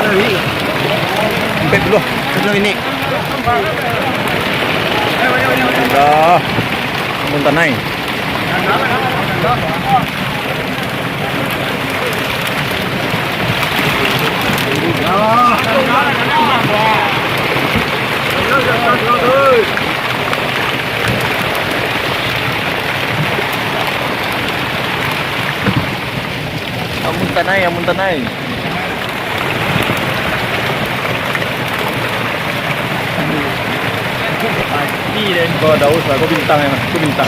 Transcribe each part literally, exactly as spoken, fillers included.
Ampek puluah. Sudah ini. Sudah. Ampun tanai. Ampun tanai, ampun tanai. Mati den. Kau daus lah, kau bintang ya, kau bintang.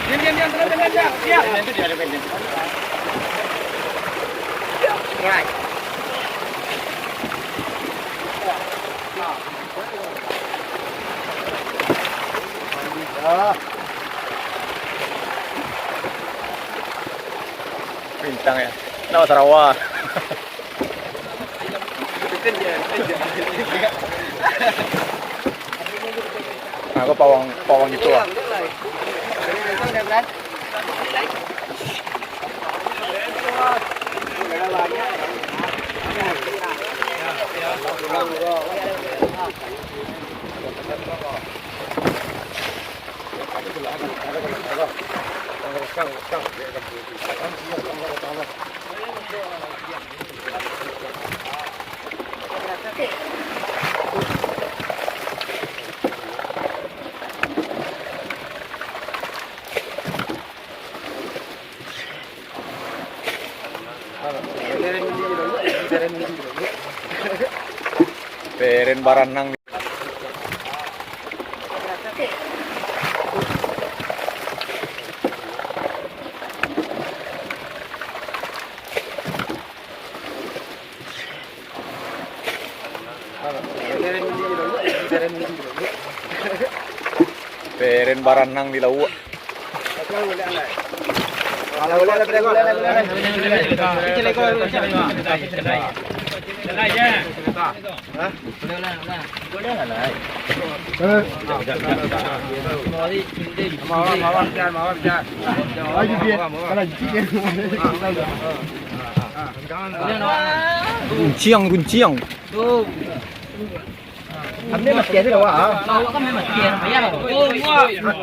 Diam, diam, diam, tenang, tenang, diam, diam. Right. Bintang ya. Nama Sarawak? Nah, aku pawang, pawang gitu lah. Peren baranang. Peren baranang di lauak. Runciang, runciang. Ambil mati aja dah, Wak.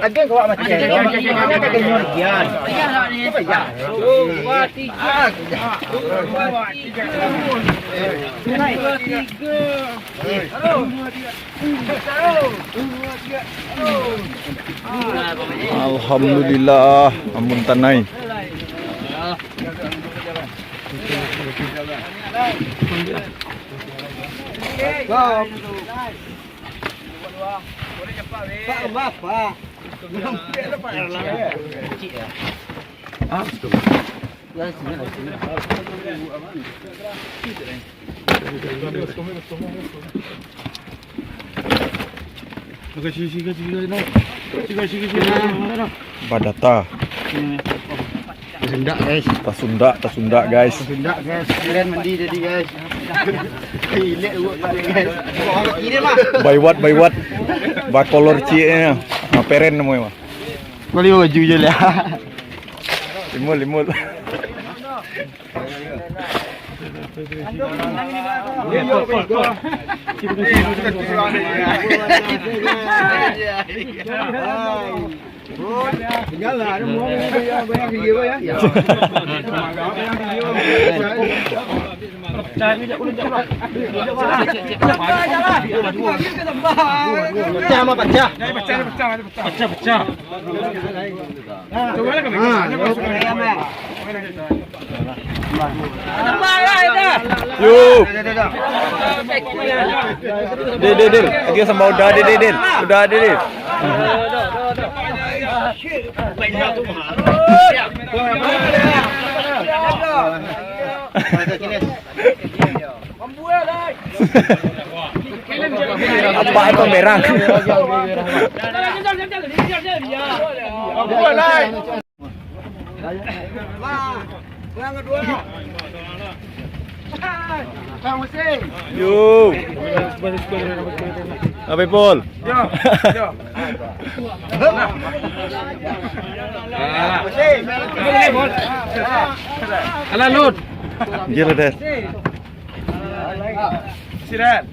Agen kau mati aja. Ini ada genyo lagi, an. Apa ya? Alhamdulillah, ampun tanai. Badata. Tasundak, guys. Tasundak, tasundak, guys. Tasundak, guys. Kalian mandi jadi, guys. Ilik buat, guys. By what, by what? Bakolor cieknya. Nah, peren namanya mah. Bali baju je lah. Limul, limul. Tinggal lah, ada mau bayar, bayar gigi apa ya? Pacah, mah, pacah. Pacah, pacah, pacah. Yo. Dil, dil, dil. Lagi sambal udah, dil, dil, dil. Udah, dil, dil. Apa itu merang? Yo. Apa, Pol? Alah, Lut. Gila deh. Siran.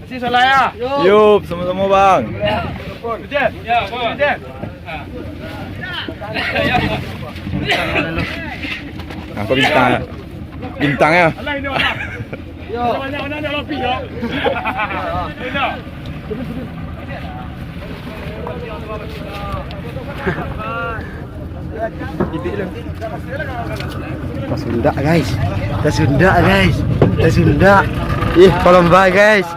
Masih salah ya? Yup, sama-sama, Bang. Betul? Ya, Bang. Betul? Aku bintang. Bintang ya. Alah, ini orang. Yo. Banyak orang nak lopi, yo. Ini. Tasundak, guys. Tasundak, guys. Tasundak. Ih, kolomba, guys.